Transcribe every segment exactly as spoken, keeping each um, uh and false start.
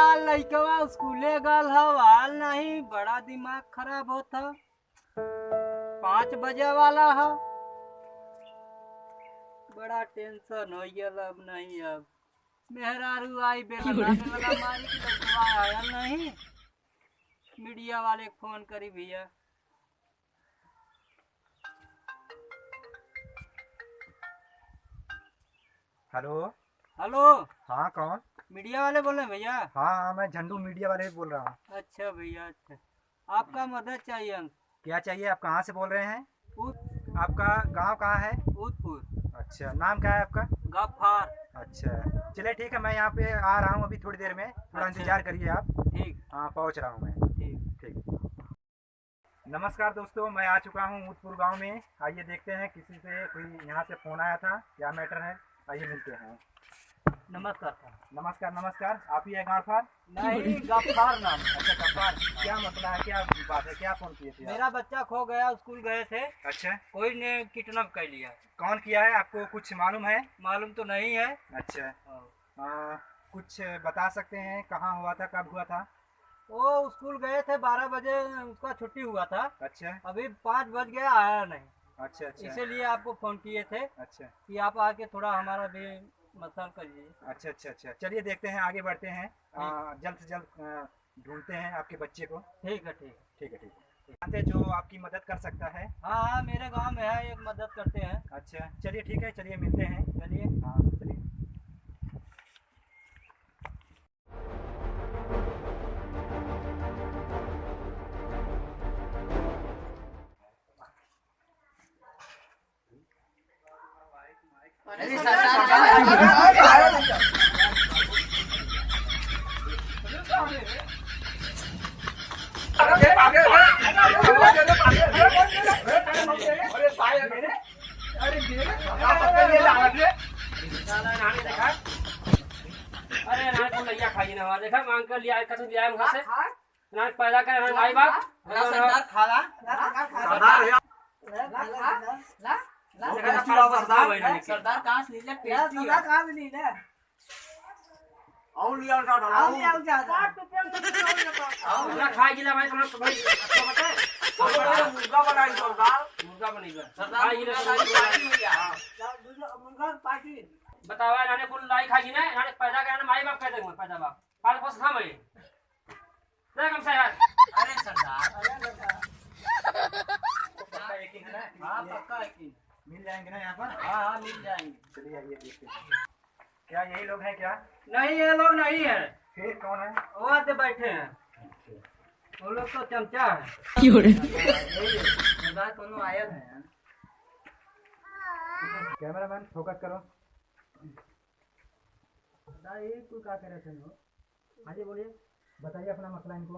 लइकवा स्कूले गल ह, आल नहीं, बड़ा दिमाग खराब होत ह। पाँच बजे वाला ह, बड़ा टेंशन हो गया। अब नहीं, अब मेहरारू आई बेलना बेलना मारी कि लइकवा आयल नहीं। मीडिया वाले के फोन करी भैया। हेलो। हेलो। हाँ, कौन? मीडिया वाले बोल रहे हैं भैया? हाँ, हाँ, मैं झंडू मीडिया वाले बोल रहा हूँ। अच्छा भैया, अच्छा। आपका मदद चाहिए हमको। क्या चाहिए? आप कहाँ से बोल रहे हैं? ऊद- आपका गांव कहाँ है? ऊदपुर। अच्छा, नाम क्या है आपका? गफ्फार। अच्छा, चलिए ठीक है, मैं यहाँ पे आ रहा हूँ अभी थोड़ी देर में, थोड़ा अच्छा। इंतजार करिए आप। ठीक। हाँ, पहुँच रहा हूँ मैं। ठीक। ठीक। नमस्कार दोस्तों, मैं आ चुका हूँ ऊदपुर गांव में। आइए देखते हैं किसी से, कोई यहाँ से फोन आया था, क्या मैटर है, आइए मिलते हैं। नमस्कार सर। नमस्कार, नमस्कार। आप ही है गांव पर? नहीं, गफ्फार नाम। अच्छा, गफ्फार। क्या मसला है, क्या बात है, क्या फोन किए थे आप? मेरा बच्चा खो गया, स्कूल गए थे। अच्छा। कोई ने किडनैप कर लिया। कौन किया है, आपको कुछ मालूम है? मालूम तो नहीं है। अच्छा। हाँ। आ, कुछ बता सकते हैं, कहाँ हुआ था, कब हुआ था? वो स्कूल गए थे, बारह बजे उसका छुट्टी हुआ था। अच्छा। अभी पाँच बज गया, आया नहीं। अच्छा, अच्छा। इसीलिए आपको फोन किए थे। अच्छा। कि आप आके थोड़ा हमारा भी मसला कर लीजिए। अच्छा, अच्छा, अच्छा। चलिए देखते हैं, आगे बढ़ते हैं। ठीक। आ, जल्द से जल्द, आ, ढूंढते हैं आपके बच्चे को। ठीक है, ठीक है। ठीक है, ठीक है। जानते जो आपकी मदद कर सकता है? हाँ, हाँ, मेरे गांव में है, एक मदद करते हैं। अच्छा, चलिए ठीक है, चलिए मिलते हैं। चलिए। हाँ, चलिए। अरे सरदार, अरे नानी, कौन लइया खाई ना, देखा, मांग कर लिया, कथू लिया है वहाँ से। ना पैदा करे हमारे माई बाप। ना सरदार खाला। ना सरदार खाला। सरदार है। ला, ला, ला, ला। वो देखा, टेस्टी रहा सरदार। सरदार कहाँ से लीजिए? टेस्टी सरदार है। कहाँ से लीजिए? और लिया उठा, उठा, और लिया उठा। और ना खाई गिला भाई, तुम्हारा तो भाई, अच्छा बता। सरदार मुर्गा बनाई सरदार। मुर्गा बनेगा। सरदार खाई गिला मुर्गा सरदार। खाई गिला। मुर्गा पार्टी। बतावा, इन्होंने कुल लाई खाई ना, इन्होंने पैदा करे ना, माई बाप पैदा हुए, पैदा बाप। पाल पोस खा मैं। ले कम से यार। अरे सरदार। पक्का यकीन है ना? हाँ, पक्का यकीन। मिल जाएंगे ना यहाँ पर? हाँ, हाँ, मिल जाएंगे। चलिए, आइए, देखते हैं। क्या यही लोग हैं क्या? नहीं, ये लोग नहीं है। फिर कौन है? वो आते बैठे हैं। वो लोग तो चमचा है। क्यों रे? यही है। सरदार, कोनो आयल है यार। कैमरामैन, फोकस करो। दादा, ये तू का करे थे हो? हाँ जी, बोलिए। बताइए अपना मसला इनको।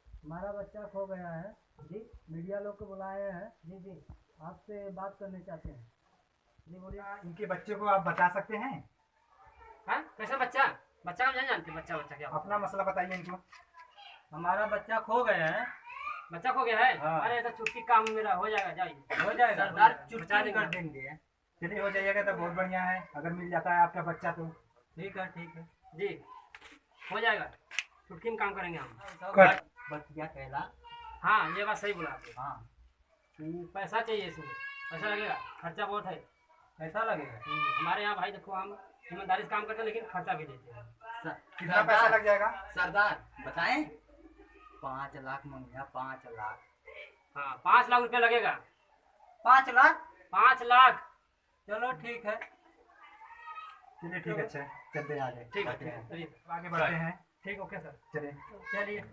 हमारा बच्चा खो गया है। जी। मीडिया लोग को बुलाए हैं। जी, जी। आपसे बात करने चाहते हैं। जी, बोलिए। इनके बच्चे को आप बता सकते हैं? हाँ? कैसा बच्चा? बच्चा हम नहीं जानते, बच्चा, बच्चा क्या होता है? अपना मसला बताइए इनको। हमारा बच्चा खो गया है। बच्चा खो गया है? हाँ। अरे, तो छुट्टी काम मेरा हो जाएगा, जाइए। हो जाएगा, सरदार, हो जाएगा। छुट्टी बचा देंगे कर हम। देंगे। चलिए, हो जाइएगा तो बहुत बढ़िया है, अगर मिल जाता है आपका बच्चा तो। ठीक है, ठीक है। जी, हो जाएगा, छुटकी में काम करेंगे हम। कट। बच गया पहला। हाँ, ये बात सही बोला आपने। हाँ। हम्म, पैसा चाहिए इसमें, पैसा लगेगा, खर्चा बहुत है। पैसा लगेगा? हम्म, हमारे यहाँ भाई देखो, हम ईमानदारी से काम करते हैं, लेकिन खर्चा भी देते हैं। स-, कितना पैसा सरदार, लग जाएगा? सरदार, बताएं? पाँच लाख मांगे हैं, पाँच लाख। हाँ, पाँच लाख रुपया लगेगा। पाँच लाख? पाँच लाख। चलो, ठीक है। चलिए, ठीक है, चलो। अच्छा, चलते हैं आगे। ठीक है, बढ़ते ठीक है, हैं। चलिए। आगे बढ़ते हैं। ठीक, ओके सर। चलिए। चलिए।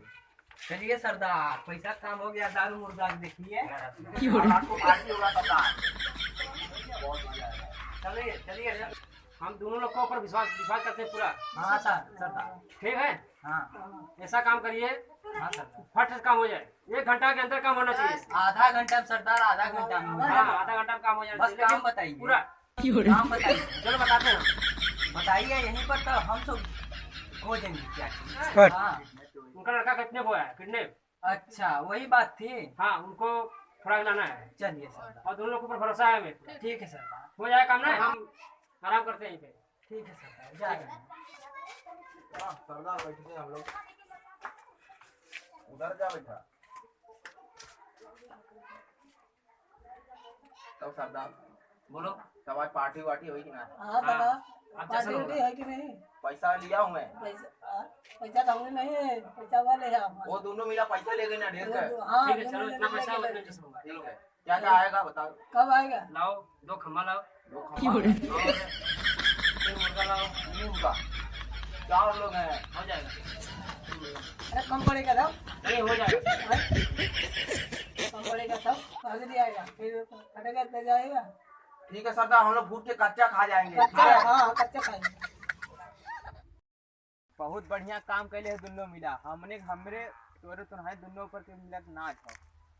चलिए सरदार, पैसा काम हो गया, दारू मुर्गा के देखिए। क्यों? अब आपको पार्टी होगा सरदार। बहुत मजा आएगा। चलिए, चलिए सर। हम दोनों लोग के ऊपर विश्वास, विश्वास करते हैं पूरा। हाँ सर, सरदार। ठीक है? हाँ। ऐसा काम करिए, हाँ सर। फट से काम हो जाए, एक घंटा के अंदर काम होना चाहिए। आधा घंटा में सरदार, आधा घंटा में हो हाँ, जाएगा। आधा घंटा में काम हो जाना बस चाहिए, काम लेकिन बताइए। पूरा। काम बताइए। चलो बताते हैं। बताइए, यहीं पर तो हम सब खोजेंगे क्या। कट। हाँ। उनका लड़का किडनैप हुआ है, किडनैप। अच्छा, वही बात थी। हाँ, उनको छुड़ा के लाना है। चलिए सरदार। और दोनों लोग के ऊपर भरोसा है हमें। ठीक है सरदार। हो जाएगा काम ना, हम आराम करते हैं यहीं पे। ठीक है सरदार, जा रहे हैं। हाँ, सरदार बैठते हैं हम लोग। उधर जा बैठा। तब सरदार, बोलो। तब आज पार्टी वार्टी होई कि ना? हाँ, हाँ, सरदार। आप जैसे पार्टी होगा। वार्टी है कि नहीं? पैसा लिया हूँ मैं। पैसा, हाँ, पैसा तो हमने नहीं है, पैसा वाले हैं हम। वो दोनों मिला पैसा ले गए ना, ढेर वो का। दो, हाँ, ठीक है, दोनों चलो, ले इतना ले पैसा गए। उतना जैसे होगा। ठीक है। क्या क्या आएगा बताओ। कब आएगा? लाओ, दो खम्मा लाओ। दो खम्मा। और तीन मुर्गा लाओ। तीन मुर्गा। चार लोग हैं। हो जाएगा। अरे कम पड़ेगा तब। नहीं, हो जाएगा। हाँ? कम पड़ेगा तब, अभी नहीं आएगा, फिर फटेगा तो जाएगा। ठीक है सरदार, हम लोग भूख के कच्चा खा जाएंगे। कच्चा, हाँ, हाँ, कच्चा खाएंगे। बहुत बढ़िया काम कैले है दुन्नो मिला। हमने, हमरे, तोरे, तुन्हारे दुन्नो ऊपर के मिला के नाच है।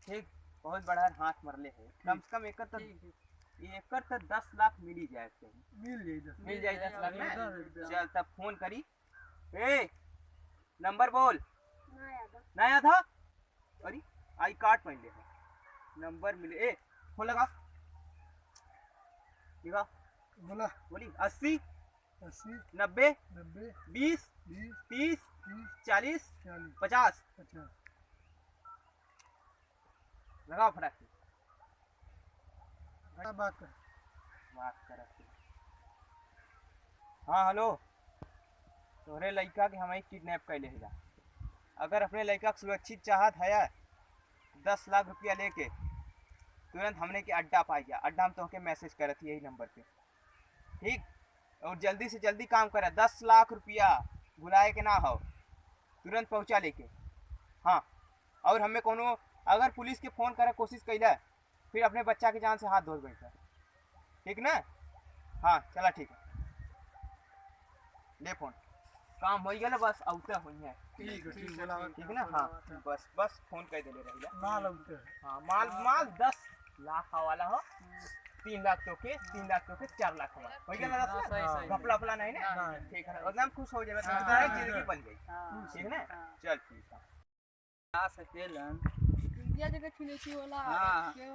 ठीक, बहुत बड़ा हाथ मरले है। कम से कम एकर तो, ठीक है। एकर तो दस लाख मिल ही जाए के चाहिए। मिल जाई दस लाख। मिल जाई दस लाख ना? एकदम, एकदम। चल, तब फोन करी। ए, नंबर बोल। ना याद है। ना याद है? अरे, आई कार्ड पहले है। नंबर मिले। ए, फोन लगा। लगा। बोला। बोली, अस्सी। अस्सी। नब्बे। नब्बे। बीस। बीस। तीस। तीस। चालीस। चालीस। पचास। पचास। लगाओ फटाक से। बात कर। बात कर। हाँ, हेलो। तोहरे लइका के हमही किडनैप कैले है जा। अगर अपने लइका के सुरक्षित चाहत है, दस लाख रुपया लेके तुरंत हमने के अड्डा पाई जा। अड्डा हम तोहके मैसेज करत ही यही नंबर पे, ठीक? और जल्दी से जल्दी काम करा, दस लाख रुपया भुलाए के ना हो, तुरंत पहुँचा लेके। हाँ, और हमें कोनो अगर पुलिस के फोन करे कोशिश कैला, फिर अपने बच्चा के जान से हाथ धोत बैठा, ठीक ना? हाँ, चला, ठीक है, ले फोन, काम हो गया, बस औते होई है। ठीक है, ठीक है, ठीक ना? हाँ, बस, बस फोन कर देले रहिला। माल औते है। हाँ, माल, माल दस लाख वाला हो, तीन लाख तोके, तीन लाख तोके, चार लाख हमार। हो गया ना? हाँ, सही, सही। घपला वपला नहीं ना? नहीं। ठीक है, एकदम खुश हो जाएगा, हाँ, तुम्हारी हाँ, जिंदगी हाँ। बन गई। हाँ। ठीक है ना? हाँ। चल, ठीक है। जा सकेलन। इंडिया जगह छिनौती होला, हाँ। के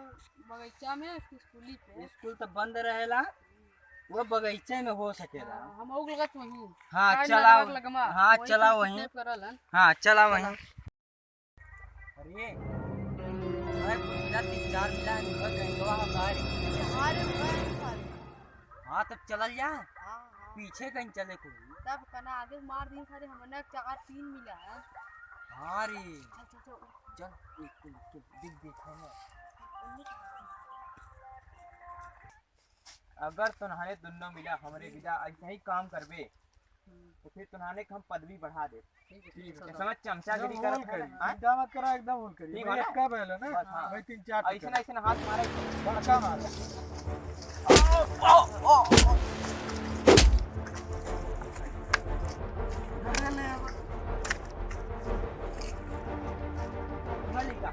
बगीचा में, उसकी स्कूली पे। स्कूल तो बंद रहेला, वो बगीचे में हो सकेला। हाँ, हम ओग लगत वहीं। हाँ, गाड़ी चलाओ। लगवा लगमा। हाँ, वहीं चलाओ पे वहीं। किडनैप करल हन। हाँ, चलाओ चला। वहीं। अरे, भाई, पूरा तीन चार मिला है, पूरा गैंगवा है भाई। अरे, भाई, भाई। हाँ, तब चलल जा। हाँ, हाँ। पीछे कहीं चले कोई। तब कना आगे मार दी सारे, हमने चार तीन मिला है। हाँ रे। चल, चल, चल। चल, एक, एक, एक, देख, देख, हाँ। अगर तुन्हारे दुन्नो मिला हमरे बिना ऐसे ही काम करबे, तो फिर तुन्हारे के हम पदवी बढ़ा दे। ठीक है, ठीक है। समझ, चमचागिरी एकदम करत होल है। करी, हाँ? चिंता मत करा, एकदम होल करी। ठीक भाई, है ना? एक का पहले ना, बस, हाँ। भाई, तीन चार ऐसे ना, ऐसे ना हाथ मारे। बड़का मार। ओ, ओ, ओ, ओ। अरे ले अब। मलिका।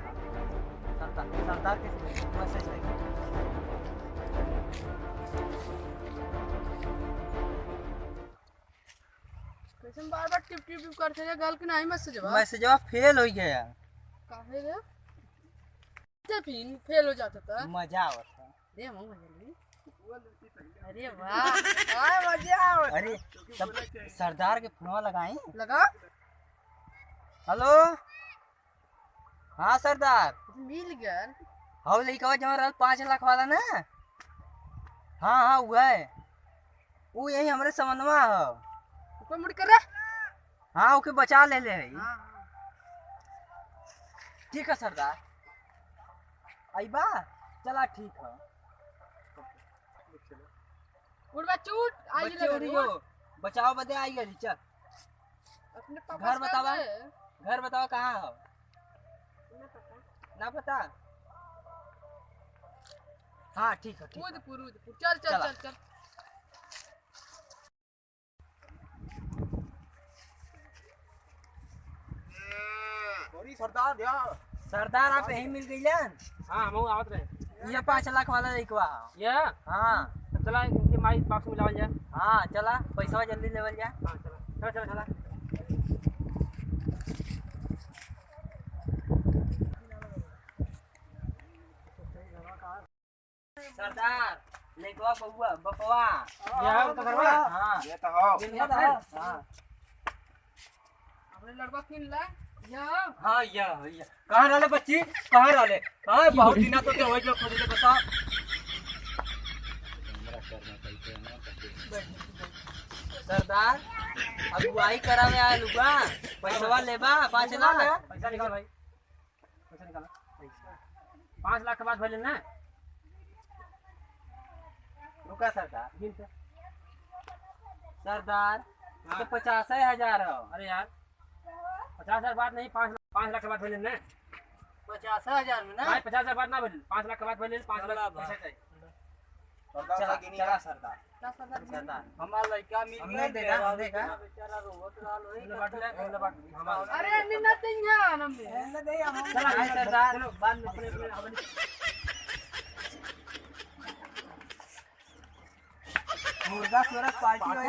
सरदार, सरदार के मैसेज आई। कैसन बार बार टिप टिप टिप करते रे, गल के नहीं मैसेजवा? मैसेजवा फेल हो गया। काहे रे? जब ही फेल हो जाता था। मजा आवत था। दे हम मजा ली। अरे वाह। हाँ, मजा आवत। अरे, तब सरदार के फोनवा लगाई। लगा। हेलो। हाँ सरदार। मिल गया। हौ लइकवा जौन रहल पाँच लाख वाला ना? हाँ, हाँ, उहै। ऊ यही हमरे समनवा ह। ऊपर मुड़ कर रे। हाँ, ओके बचा लेले है। हाँ, हाँ। ठीक है सरदार। अइबा? चला ठीक है। उठ बच्चू, उठ। आई बच्चे ले उठ उठ। जो। बचाव बदे आई गली, चल। अपने पापा घर से बतावा। कह दे। घर बतावा कहाँ हो? ना पता। ना पता? हाँ, ठीक है, ठीक है। उदपुर, उदपुर। चल, चल, चला। चल, चल। अरे सरदार यार। सरदार, आप यहीं मिल गइलन? हाँ, हम आवत रहे। ये पाँच लाख वाला लइकवा ह। ये? हाँ। तो चला, इनके माई बाप से मिलावल जाए। हाँ, चला, पैसा जल्दी लेवल जाए। हाँ, चला। चला, चला, चला। सरदार, लइकवा बउआ, बपवा। ये है उनका घरवा? हाँ। ये तो हो। ये तो है। हाँ। अरे लड़वा किन ला, या। हाँ, या, या। कहाँ रहले बच्ची? कहाँ रहले? हाँ, बहुत दिना तो ते वही जो खोजले, बता। सरदार, अगुवाई करावे आयल बा। पैसवा लेबा, पाँच लाख। पैसा निकाल भाई। पैसा निकाल। पाँच लाख के बात भइल ना? रुका सरदार। गिन तो। सरदार, हाँ। तो पचास हजार हो। अरे यार, पचास हजार बात नहीं, पाँच लाख, पाँच लाख के बात भइल ना? पचास हजार में ना? भाई, पचास हजार बात ना भइल, पाँच लाख के बात भइल, पाँच लाख चला बा। पैसा चाहिए। सरदार चला, साहब, गिनी चला ना। सरदार। सरदार। हमार लइका मिल हम गए, नहीं देगा, हम देगा। बेचारा रोवत रहल होई, ले बात ले, ले बात, हमार अरे, नहीं ना देंगे, हम नहीं। चला, भाई, सरदार। चलो, बाद में अपने, अपने, अपने। मुर्गा स्वरस पार्टी होई।